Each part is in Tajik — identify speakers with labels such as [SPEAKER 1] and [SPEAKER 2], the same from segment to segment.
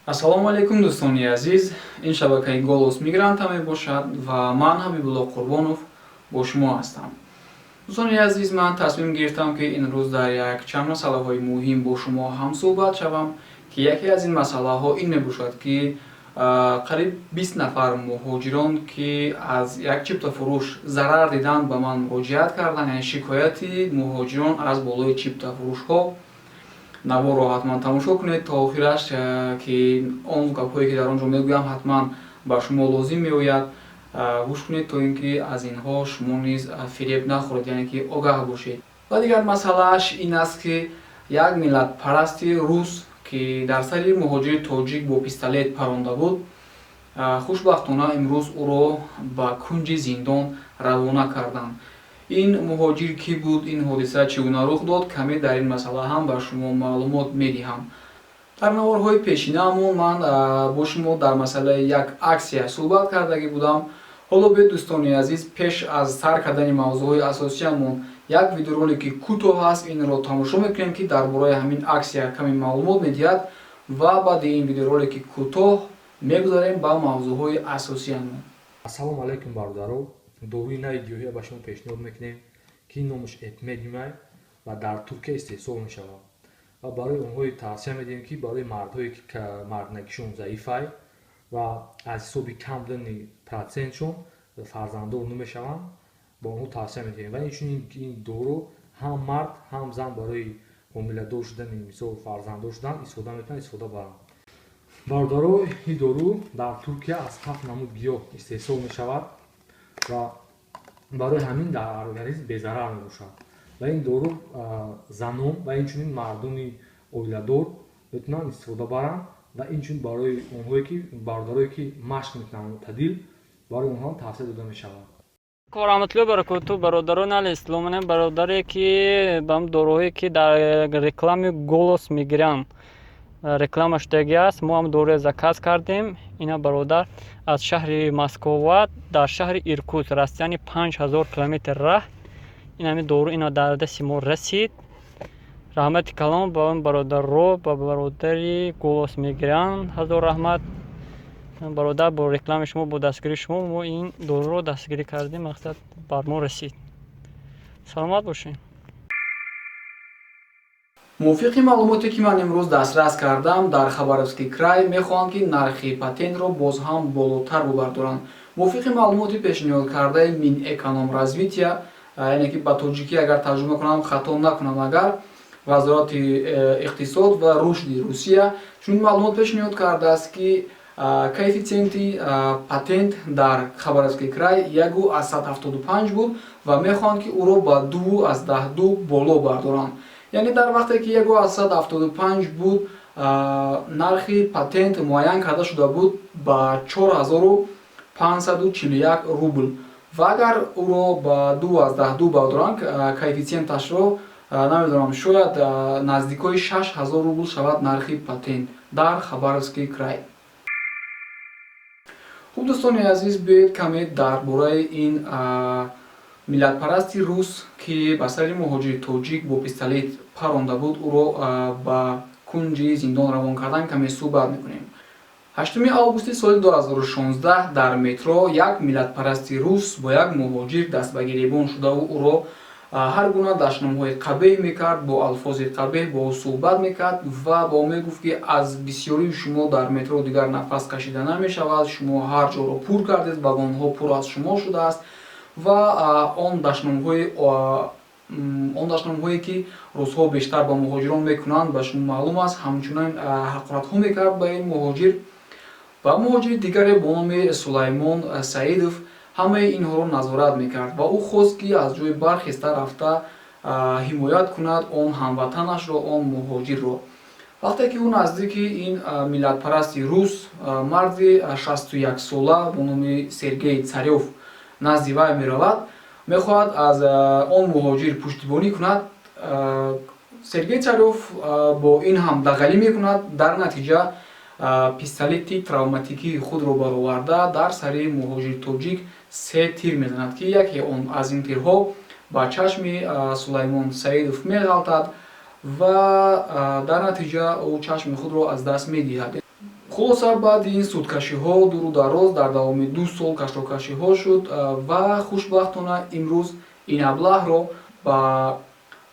[SPEAKER 1] Ассалому алайкум, дӯстони азиз! Ин шабакаи «Голос мигранта» мебошад ва ман, Ҳабибулло Қурбонов, бо шумо ҳастам. Дӯстони азиз, ман тасмим гирифтам, ки ин рӯз дар як чанд масъалаҳои муҳим бо шумо ҳамсӯҳбат шавам, ки яке аз ин масъалаҳо ин мебошад, ки қариб 20 нафар муҳоҷирон, ки аз як чиптафурӯш зарар диданд, ба ман муроҷиат карданд, яъне шикояти муҳоҷирон аз болои чиптафурӯшҳо. Наворро ҳатман тамошо кунед то охираш, ки он гапҳое, ки дар он ҷо мегӯям, ҳатман ба шумо лозим меояд. Гӯш кунед, то ин ки аз инҳо шумо низ фиреб нахӯред, яъне ки огаҳ бошед. Ва дигар масъалааш ин аст, ки як миллатпарасти рус, ки дар сари муҳоҷири тоҷик бо пистолет паронда буд, хушбахтона имрӯз ӯро ба кунҷи зиндон равона карданд. Ин муҳоҷир кӣ буд, ин ҳодиса чӣ гуна рух дод, каме дар ин масъала ҳам ба шумо маълумот медиҳам. Дар наворҳои пешинаамон ман бо шумо дар масъалаи як аксия суҳбат кардагӣ будам. Ҳоло биёед, дӯстони азиз, пеш аз сар кардани мавзӯъҳои асосиямон як видеоролики кӯтоҳ ҳаст, инро тамошо мекунем, ки дар бораи ҳамин аксия каме маълумот медиҳад, ва баъди ин видеоролики кӯтоҳ мегузарем ба мавзӯъҳои асосиямон.
[SPEAKER 2] Ассалому алайкум, бародаро! Доруи нави гиёҳия ба шумо пешниҳод мекунем, ки номаш Эпмедиумай ва дар Туркия истеҳсол мешавад. Ва барои онҳое тавсия медиҳем, ки барои мардҳое, ки марднакишон заифай ва аз ҳисоби кам будани процентшон фарзанддор намешаванд, ба онҳо тавсия медиҳем. Ва инчунин ин дору ҳам мард, ҳам зан барои ҳомиладор шудани, мисол, фарзанддор шудан истифода метавонанд, истифода баранд. Бародаро, ин дору дар Туркия аз ҳафт намуд гиёҳ истеҳсол мешавад ва барои ҳамин дар организм безарар мебошад. Ва ин дору занон ва инчунин мардони оиладор метавонанд истифода баранд. Ва инчунин барои онҳое ки, бародарое ки машқ мекунанд мӯътадил, барои онҳо ҳам тавсия дода мешавад.
[SPEAKER 3] Раҳматуллоҳи баракоту, бародарон алислом. Бародаре, ки ба доруҳое, ки дар реклами «Голос» мегиранд, реклама шудагӣ аст, мо ҳам доруя заказ кардем. Ина бародар аз шаҳри Москова дар шаҳри Иркут, расстояние 5000 километр раҳ, ин ҳамин дору ина дар дасти мо расид. Раҳмати калон ба он бародарро, ба бародари «Голос» мегиранд, ҳазор раҳмат, бародар. Бо реклами шумо, бо дастгирии шумо мо ин доруро дастгирӣ кардем, мақсад бар мо расид. Саломат бошед.
[SPEAKER 1] Мувофиқи маълумоте, ки ман имрӯз дастрас кардам, дар Хабаровский край мехоҳанд, ки нархи патентро боз ҳам болотар бубардоранд. Мувофиқи маълумоти пешниҳодкардаи Минэкономразвития, яъне ки ба тоҷикӣ агар тарҷума кунам, хато накунам агар, Вазорати иқтисод ва рушди Русия чунин маълумот пешниҳод кардааст, ки коэффитсиенти патент дар Хабаровский край 1,75 буд ва мехоҳанд, ки ӯро ба 2,2 боло бардоранд. Яъне дар вақте ки 1,75 буд, нархи патент муайян карда шуда буд ба 4541 рубл, ва агар ӯро ба 2,2 бардоранд коэффитсиенташро, намедонам, шояд наздикои 6000 рубл шавад нархи патент дар Хабаровский край. Хуб, дӯстони азиз, биёед, каме дар бораи ин миллатпарасти рус, ки ба сари муҳоҷири тоҷик бо пистолет паронда буд, ӯро ба кунҷи зиндон равон кардан, каме суҳбат мекунем. 8 августи соли 2016 дар метро як миллатпарасти рус бо як муҳоҷир даст ба гиребон шудаву ӯро ҳар гуна дашномҳои қабеҳ мекард, бо алфози қабеҳ бо ӯ суҳбат мекард ва ба ӯ мегуфт, ки аз бисёрии шумо дар метро дигар нафас кашида намешавад, шумо ҳар ҷоро пур кардед, вагонҳо пур аз шумо шудааст ва он дашномҳое, ки русҳо бештар ба муҳоҷирон мекунанд, ба шумо маълум аст. Ҳамчунин ҳақоратҳо мекард ба ин муҳоҷир. Ва муҳоҷири дигаре бо номи Сулаймон Саидов ҳамаи инҳоро назорат мекард ва ӯ хост, ки аз ҷои бархеста рафта ҳимоят кунад он ҳамватанашро, он муҳоҷирро. Вақте ки ӯ наздики ин миллатпарасти рус, марди 61сола бо номи Сергей Царёв, назди вай меравад, мехоҳад аз он муҳоҷир пуштибонӣ кунад, Сергей Царёв бо ин ҳам дағалӣ мекунад. Дар натиҷа пистолети травматикии худро бароварда, дар сари муҳоҷири тоҷик се тир мезанад, ки яке он аз ин тирҳо ба чашми Сулаймон Саидов меғалтад ва дар натиҷа ӯ чашми худро аз даст медиҳад. Хулоса, баъди ин судкашиҳо дуру дароз дар давоми 2 сол кашокашиҳо шуд ва хушбахтона имрӯз ин аблаҳро ба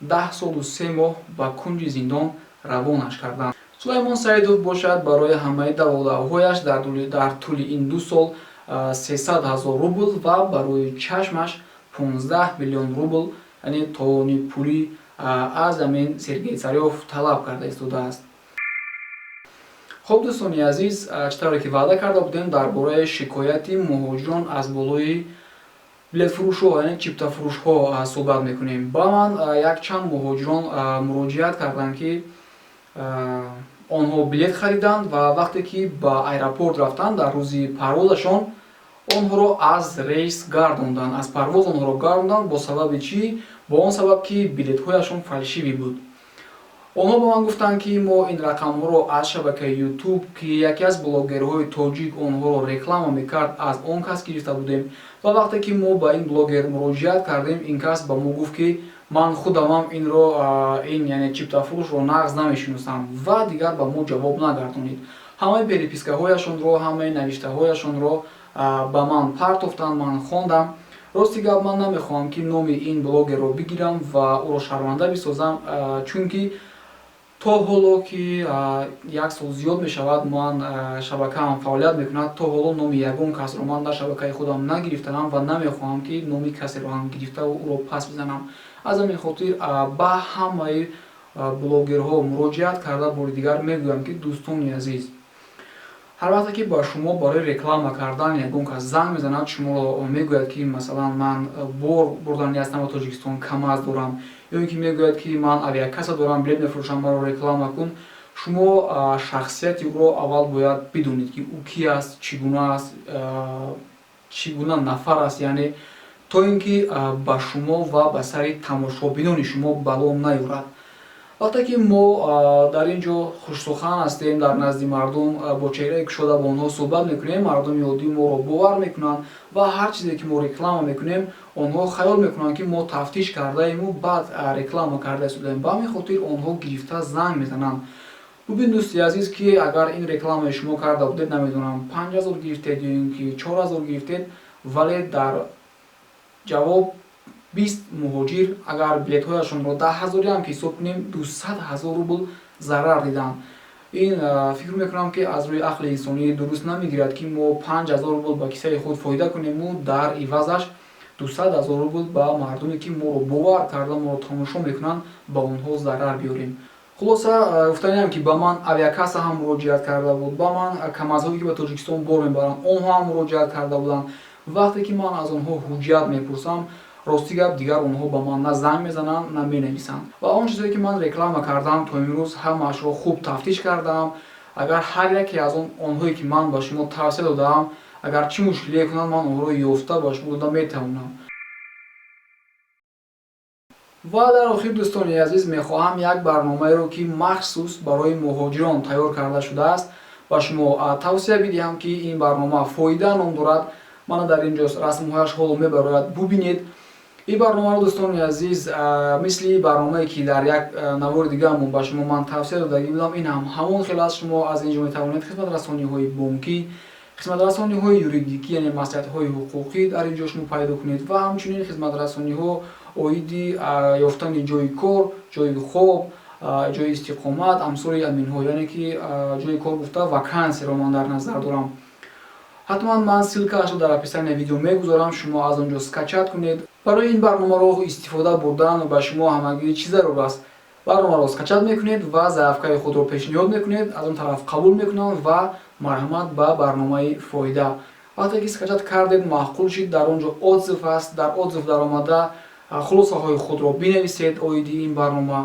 [SPEAKER 1] 10 солу 3 моҳ ба кунҷи зиндон равонаш карданд. Сулаймон Саидов бошад, барои ҳамаи даводавҳояш дар тӯли ин 2 сол 300 000 рубл ва барои чашмаш 15 миллион рубл, яъне товони пулӣ, аз ҳамин Сергей Царёв талаб карда истодааст. Хуб, дӯстони азиз, чӣ тавре ки ваъда карда будем, дар бораи шикояти муҳоҷирон аз болои билетфурӯшҳо, яъне чиптафурӯшҳо, суҳбат мекунем. Ба ман якчанд муҳоҷирон муроҷиат карданд, ки онҳо билет хариданд ва вақте ки ба аэропорт рафтанд, дар рӯзи парвозашон онҳоро аз рейс гардонданд, аз парвоз онҳоро гардонданд. Бо сабаби чӣ? Бо он сабаб, ки билетҳояшон фальшивый буд. Онҳо ба ман гуфтанд, ки мо ин рақамҳоро аз шабакаи Ютуб, ки яке аз блогерҳои тоҷик онҳоро реклама мекард, аз он кас гирифта будем. Ва вақте ки мо ба ин блогер муроҷиат кардем, ин кас ба мо гуфт, ки ман худамам инро, ин яъне чиптафурӯшро, нағз намешиносам ва дигар ба мо ҷавоб нагардонид. Ҳамаи перепискаҳояшонро, ҳамаи навиштаҳояшонро ба ман партофтанд, ман хондам. Рости гап, ман намехоҳам, ки номи ин блогерро бигирам ва ӯро шарманда бисозам, чунки то ҳоло ки як сол зиёд мешавад ман шабакаам фаъолият мекунад, то ҳоло номи ягон касро ман дар шабакаи худам нагирифтаам ва намехоҳам, ки номи касеро ҳам гирифтаву ӯро пас бизанам. Аз ҳамин хотир ба ҳамаи блогерҳо муроҷиат карда, бори дигар мегӯям, ки, дӯстони азиз, ҳар вақте ки ба шумо барои реклама кардан ягон кас занг мезанад, шуморо мегӯяд, ки масалан ман бор бурдани ҳастам ба Тоҷикистон, КамАЗ дорам, ё ин ки мегӯяд, ки ман авиакасса дорам, билет мефурӯшам, маро реклама кун, шумо шахсияти ӯро аввал бояд бидонед, ки ӯ ки аст, чӣ гуна аст, чӣ гуна нафар аст, яъне то ин ки ба шумо ва ба сари тамошобинони шумо бало наёрад. Вақте ки мо дар ин ҷо хушсухан ҳастем, дар назди мардум бо чеҳраи кушода бо онҳо суҳбат мекунем, мардуми оддӣ моро бовар мекунанд ва ҳар чизе ки мо реклама мекунем, онҳо хаёл мекунанд, ки мо тафтиш кардаему баъд реклама карда истодаем. Ба ҳамин хотир онҳо гирифта занг мезананд. Бубин, дӯсти азиз, ки агар ин рекламаи шумо карда будед, намедонам, 5000 гирифтед ё ин ки 4000 гирифтед, вале дар ҷавоб 20 муҳоҷир, агар билетҳояшонро 10 ҳазориам ки ҳисоб кунем, 200 000 рубл зарар диданд. Ин, фикр мекунам, ки аз рӯи ақли инсонӣ дуруст намегирад, ки мо 5000 рубл ба кисаи худ фоида кунему дар ивазаш 200 000 рубл ба мардуме, ки моро бовар карда моро тамошо мекунанд, ба онҳо зарар биёрем. Хулоса, гуфтаниам, ки ба ман авиакасса ҳам муроҷиат карда буд, ба ман КамАЗҳое, ки ба Тоҷикистон бор мебаранд, онҳо ҳам муроҷиат карда буданд. Вақте ки ман аз онҳо ҳуҷҷат мепурсам, рости гап, дигар онҳо ба ман на занг мезананд, на менависанд. Ва он чизое, ки ман реклама кардам, то имрӯз ҳамаашро хуб тафтиш кардаам. Агар ҳар яке аз онҳое, ки ман ба шумо тавсия додаам, агар чӣ мушкилие кунанд, ман онҳоро ёфта ба шумо дода метавонам. Ва дар охир, дӯстони азиз, мехоҳам як барномаеро, ки махсус барои муҳоҷирон тайёр карда шудааст, ба шумо тавсия бидиҳам, ки ин барнома «Фоида» ном дорад. Мана, дар ин ҷо расмҳояш ҳоло мебарояд, бубинед ин барномаро. Дӯстони азиз, мисли барномае, ки дар як навори дигаамон ба шумо ман тавсия додагӣ будам, ин ҳам ҳамон хел аст. Шумо аз ин ҷо метавонед хизматрасониҳои бонкӣ, хизматрасониҳои юридикӣ, яъне маслиҳатҳои ҳуқуқӣ дар ин ҷо шумо пайдо кунед ва ҳамчунин хизматрасониҳо оиди ёфтани ҷойи кор, ҷойи хоб, ҷойи истиқомат, амсоли аминҳо. Яъне ки ҷойи кор гуфта, вакансияро ман дар назар дорам. Ҳатман ман ссылкаашро дар описания видео мегузорам, шумо аз он ҷо скачать кунед. Барои ин барномаро истифода бурдан ба шумо ҳамагӣ чӣ зарур аст? Барномаро скачать мекунед ва заявкаи худро пешниҳод мекунед, аз он тараф қабул мекунанд ва марҳамат ба барномаи «Фоида». Вақте ки скачать кардед, маъқул шид, дар он ҷо отзыв аст. Дар отзыв даромада хулосаҳои худро бинависед оиди ин барнома.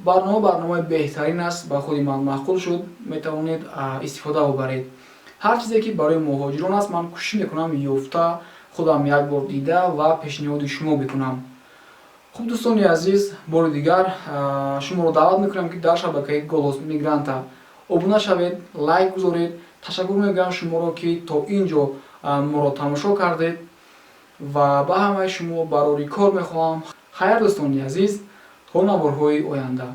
[SPEAKER 1] Барнома барномаи беҳтарин аст, ба худи ман маъқул шуд, метавонед истифода бубаред. Ҳар чизе, ки барои муҳоҷирон аст, ман кӯшиш мекунам ёфта, худам як бор дида ва пешниҳоди шумо бикунам. Хуб, дӯстони азиз, бори дигар шуморо даъват мекунам, ки дар шабакаи «Голос мигранта» обуна шавед, лайк гузоред. Ташаккур мегӯям шуморо, ки то ин ҷо моро тамошо кардед, ва ба ҳамаи шумо барори кор мехоҳам. Хайр, дӯстони азиз, то наворҳои оянда.